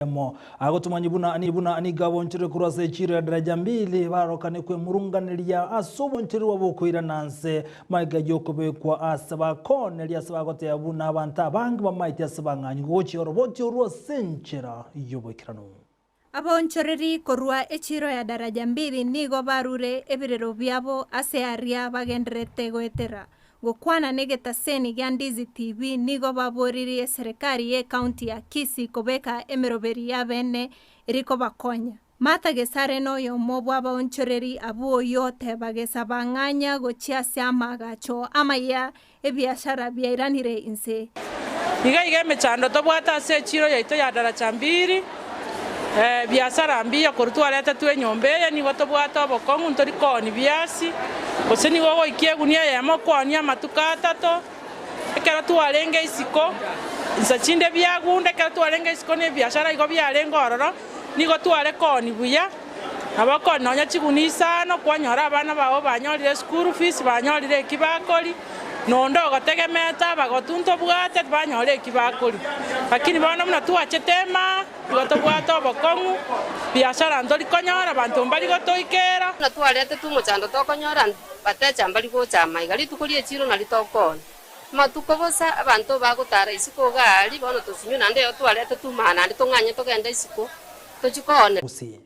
Emo agotomanya buna buna nigo abonchorire korwa ase echiro ya Daraja Mbili barorokane kwemurunganeria ase obonchorerwa bw'okoirana nse magega y'okobekwa ase bakooneria ase bagoteba buna abanto abange bamaete ase bang'anyi gochia oroboti orwo ase enchera y'oboikeranu. Abaonchoreri korwa echiro ya Daraja Mbili nigo barure ebirero biabo ase aria bagendererete goetera. Gokwana negetaseni gia Ndizi TV nigo baboririe eserekari y'ecounty ya Kisii kobeka emeroberi y'abene erikobakonya. Martha Gesare noyomo bw'abaonchoreri abwo oyio oteba gesaba ng'anya gochia ase amaagacho amaya ebiashara biairanire inse. Iga iga emechando tobwate ase echiro yaito ya Daraja Mbili, Ebiasara mbiya korwa twaretetwe enyomba eye, nigo tobwate obokong'u ntori koonia biasi, gose nigo ogoikia egunia eyemo okoonia amatuko atato. Ekero twarenge isiko, insa chinde biagunda, ekero twarenge isiko na ebiashara igo biarenge ororo, nigo tware koonia buya, nabo okoonia nonya chigunia isano, kwanyora abana bao banyorire eschool fees, banyorire eki bakoria. Nonde ogotegemete abagotu ntobwate tibanyora eki bakoria. Lakini bono buna twachete emaa, igo tobwate obokong'u, biashara ntori konyora, abanto mbari gotoikera. Buna twaretetwe omochando tokonyora batecha mbari gocha amaiga, rituko ri'echiro nario tokonya. Amatuko bosa abanto bagotara isiko iga aria, bono tosinywe naende ero twaretetwe maa naende tong'anye togende isiko tochie kooneria. Gusii.